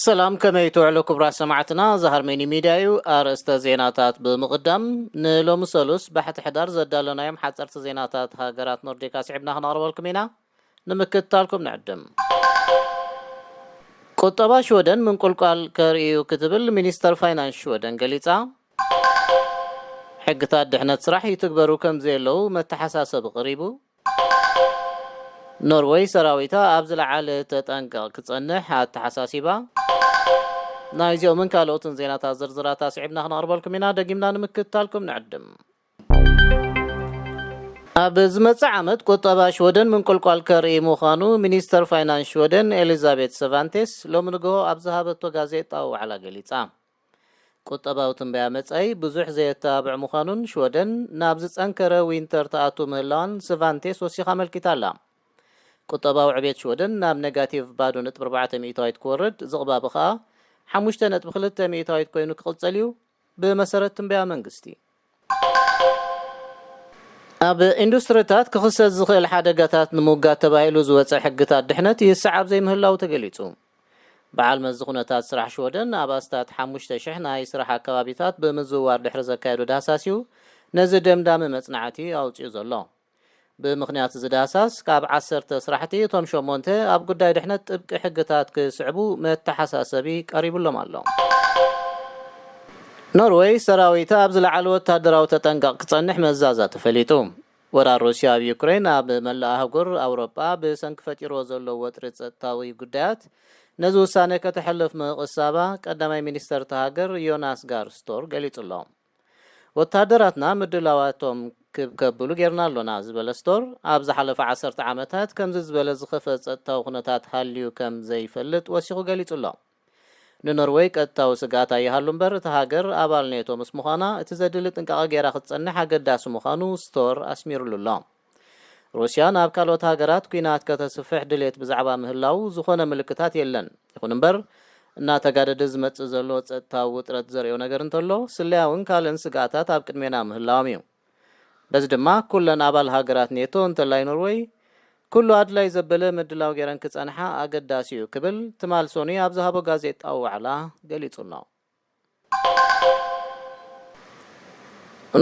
ሰላም፣ ከመይ ትውዕሉ ክቡራት ሰማዕትና? እዚ ሃርመኒ ሚድያ እዩ። ኣርእስተ ዜናታት ብምቕዳም፣ ንሎሚ ሰሉስ ባሕቲ ሕዳር ዘዳለናዮም ሓፀርቲ ዜናታት ሃገራት ኖርዲክ ኣስዒብና ክነቕርበልኩም ኢና። ንምክትታልኩም ንዕድም። ቁጠባ ሽወደን ምንቁልቋል ከርኢ እዩ ክትብል ሚኒስተር ፋይናንስ ሽወደን ገሊጻ። ሕግታት ድሕነት ስራሕ ይትግበሩ ከም ዘየለዉ መተሓሳሰቢ ቀሪቡ። ኖርወይ ሰራዊታ ኣብ ዝለዓለ ተጠንቀቕ ክጸንሕ ኣተሓሳሲባ። ናይዚኦምን ካልኦትን ዜናታት ዝርዝራት ኣስዒብና ክነቕርበልኩም ኢና። ደጊምና ንምክትታልኩም ንዕድም። ኣብ ዝመጽእ ዓመት ቁጠባ ሽወደን ምንቁልቋል ከርኢ ምዃኑ ሚኒስተር ፋይናንስ ሽወደን ኤሊዛቤት ሰቫንቴስ ሎሚ ንግሆ ኣብ ዝሃበቶ ጋዜጣዊ ዋዕላ ገሊጻ። ቁጠባዊ ትንበያ መጻኢ ብዙሕ ዘየተባብዕ ምዃኑን ሽወደን ናብ ዝጸንከረ ዊንተር ትኣቱ ምህላዋን ሰቫንቴስ ወሲኻ ኣመልኪታ ኣላ። ቁጠባዊ ዕቤት ሽወደን ናብ ኔጋቲቭ ባዶ ነጥቢ ኣርባዕተ ሚእታዊት ክወርድ፣ ዝቕባበ ከኣ ሓሙሽተ ነጥቢ ክልተ ሚእታዊት ኮይኑ ክቕጽል እዩ፣ ብመሰረት ትንበያ መንግስቲ። ኣብ ኢንዱስትሪታት ክኽሰት ዝኽእል ሓደጋታት ንምውጋድ ተባሂሉ ዝወጸ ሕግታት ድሕነት ይሰዓብ ዘይምህላው ተገሊጹ። በዓል መዚ ኩነታት ስራሕ ሽወደን ኣብ ኣስታት ሓሙሽተ ሽሕ ናይ ስራሕ ኣከባቢታት ብምዝውዋር ድሕሪ ዘካየዶ ዳህሳስ እዩ ነዚ ደምዳሚ መጽናዕቲ ኣውጺኡ ዘሎ። ብምኽንያት እዚ ዳህሳስ ካብ ዓሰርተ ስራሕቲ እቶም ሸሞንተ ኣብ ጉዳይ ድሕነት ጥብቂ ሕግታት ክስዕቡ መተሓሳሰቢ ቀሪቡሎም ኣሎ። ኖርወይ ሰራዊታ ኣብ ዝለዓለ ወታደራዊ ተጠንቀቕ ክጸንሕ መዛዛ ተፈሊጡ። ወራር ሩስያ ኣብ ዩክሬን ኣብ መላእ ኣህጉር ኣውሮጳ ብሰንኪ ፈጢርዎ ዘሎ ወጥሪ ጸጥታዊ ጉዳያት ነዚ ውሳነ ከተሕልፍ ምቕሳባ ቀዳማይ ሚኒስተር እታ ሃገር ዮናስ ጋር ስቶር ገሊጹ ኣሎ። ወታደራትና ምድላዋቶም ክብ ከብሉ ጌርና ኣሎና ዝበለ ስቶር፣ ኣብ ዝሓለፈ ዓሰርተ ዓመታት ከምዚ ዝበለ ዝኸፍአ ጸጥታዊ ኩነታት ሃልዩ ከም ዘይፈልጥ ወሲኹ ገሊጹ ኣሎ። ንኖርወይ ቀጥታዊ ስግኣት ኣይሃሉ እምበር፣ እታ ሃገር ኣባል ኔቶ ምስ ምዃና እቲ ዘድሊ ጥንቃቐ ጌራ ክትጸንሕ ኣገዳሲ ምዃኑ ስቶር ኣስሚሩሉ ኣሎ። ሩስያ ናብ ካልኦት ሃገራት ኲናት ከተስፍሕ ድሌት ብዛዕባ ምህላዉ ዝኾነ ምልክታት የለን። ይኹን እምበር፣ እናተጋደደ ዝመጽእ ዘሎ ጸጥታዊ ውጥረት ዘርእዮ ነገር እንተሎ፣ ስለያውን ካልእን ስግኣታት ኣብ ቅድሜና ምህላዎም እዩ። በዚ ድማ፣ ኩለን ኣባል ሃገራት ኔቶ እንተላይ ኖርወይ፣ ኩሉ ኣድላይ ዘበለ ምድላው ገይረን ክጸንሓ ኣገዳሲ እዩ ክብል ትማል ሰኑይ ኣብ ዝሃቦ ጋዜጣዊ ዋዕላ ገሊጹ ኣሎ።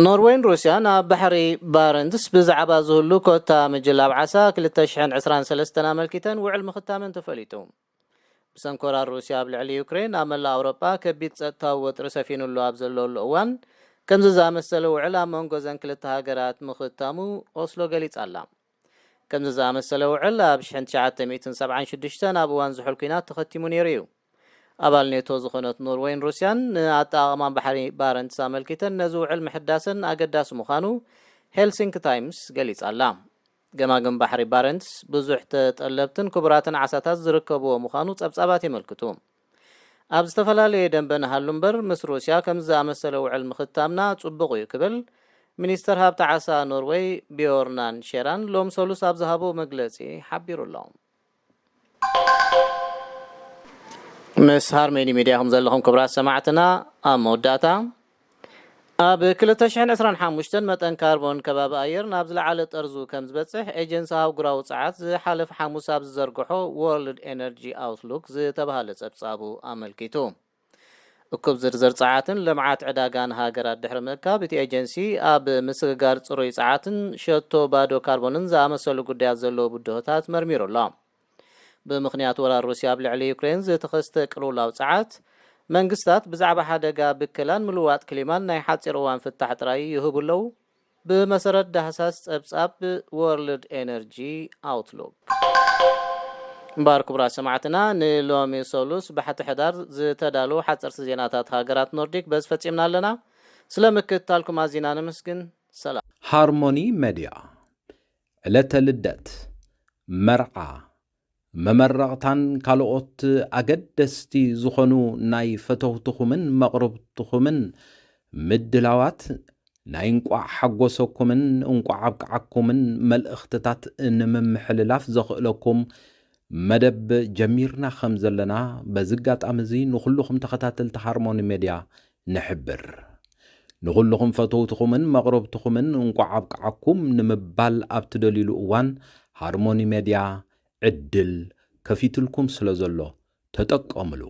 ኖርወይን ሩስያን ኣብ ባሕሪ ባረንትስ ብዛዕባ ዝህሉ ኮታ ምጅላብ ዓሳ ክልተ ሽሕን ዕስራን ሰለስተን ኣመልኪተን ውዕል ምኽታመን ተፈሊጡ። ብሰንኮ ወራር ሩስያ ኣብ ልዕሊ ዩክሬን ኣብ መላእ ኣውሮጳ ከቢድ ጸጥታዊ ወጥሪ ሰፊኑሉ ኣብ ዘለሉ እዋን፣ ከምዚ ዝኣመሰለ ውዕል ኣብ መንጎ እዘን ክልተ ሃገራት ምኽታሙ ኦስሎ ገሊጻ ኣላ። ከምዚ ዝኣመሰለ ውዕል ኣብ ሽሕን ትሽዓተ ሚእትን ሰብዓን ሽዱሽተን ኣብ እዋን ዝሑል ኲናት ተኸቲሙ ነይሩ እዩ። ኣባል ኔቶ ዝኾነት ኖርወይን ሩስያን ንኣጠቓቕማ ባሕሪ ባረንትስ ኣመልኪተን ነዚ ውዕል ምሕዳሰን ኣገዳሲ ምዃኑ ሄልሲንኪ ታይምስ ገሊጻ ኣላ። ገማግም ባሕሪ ባረንትስ ብዙሕ ተጠለብትን ክቡራትን ዓሳታት ዝርከብዎ ምዃኑ ጸብጻባት የመልክቱ። ኣብ ዝተፈላለየ ደንበ ንሃሉ እምበር፣ ምስ ሩስያ ከምዚ ዝኣመሰለ ውዕል ምኽታምና ጽቡቕ እዩ ክብል ሚኒስተር ሃብቲ ዓሳ ኖርወይ ቢዮርናን ሼራን ሎም ሰሉስ ኣብ ዝሃቦ መግለጺ ሓቢሩ ኣሎ። ምስ ሃርሜኒ ሚድያ ከም ዘለኹም ክቡራት ሰማዕትና፣ ኣብ መወዳእታ፣ ኣብ ክልተ ሽሕን ዕስራን ሓሙሽተን መጠን ካርቦን ከባቢ ኣየር ናብ ዝለዓለ ጠርዙ ከም ዝበጽሕ ኤጀንሲ ኣህጉራዊ ጸዓት ዝሓለፈ ሓሙስ ኣብ ዝዘርግሖ ወርልድ ኤነርጂ ኣውትሉክ ዝተባህለ ጸብጻቡ ኣመልኪቱ። እኩብ ዝርዝር ጸዓትን ልምዓት ዕዳጋን ሃገራት ድሕሪ ምእካብ፣ እቲ ኤጀንሲ ኣብ ምስግጋር ጽሩይ ጸዓትን ሸቶ ባዶ ካርቦንን ዝኣመሰሉ ጉዳያት ዘለዉ ብድሆታት መርሚሩ ኣሎ። ብምኽንያት ወራር ሩስያ ኣብ ልዕሊ ዩክሬን ዝተኸስተ ቅልውላው ጸዓት፣ መንግስታት ብዛዕባ ሓደጋ ብከላን ምልዋጥ ክሊማን ናይ ሓጺር እዋን ፍታሕ ጥራይ ይህቡ ኣለዉ፣ ብመሰረት ዳህሳስ ጸብጻብ ወርልድ ኤነርጂ ኣውትሉክ። እምበኣር ክቡራት ሰማዕትና፣ ንሎሚ ሰሉስ ባሕቲ ሕዳር ዝተዳለዉ ሓጸርቲ ዜናታት ሃገራት ኖርዲክ በዚ ፈጺምና ኣለና። ስለ ምክትታልኩም ኣዚና ነመስግን። ሰላም። ሃርሞኒ ሜድያ፣ ዕለተ ልደት፣ መርዓ፣ መመረቕታን ካልኦት ኣገደስቲ ዝኾኑ ናይ ፈተውትኹምን መቕርብትኹምን ምድላዋት፣ ናይ እንቋዕ ሓጎሰኩምን እንቋዕ ኣብቅዓኩምን መልእኽትታት ንምምሕልላፍ ዘኽእለኩም መደብ ጀሚርና ከም ዘለና በዚ ኣጋጣሚ እዚ ንኹልኹም ተኸታተልቲ ሃርሞኒ ሜድያ ንሕብር። ንኹልኹም ፈተውትኹምን መቕርብትኹምን እንቋዕ ኣብቅዓኩም ንምባል ኣብ ትደልዩሉ እዋን፣ ሃርሞኒ ሜድያ ዕድል ከፊትልኩም ስለ ዘሎ ተጠቀምሉ።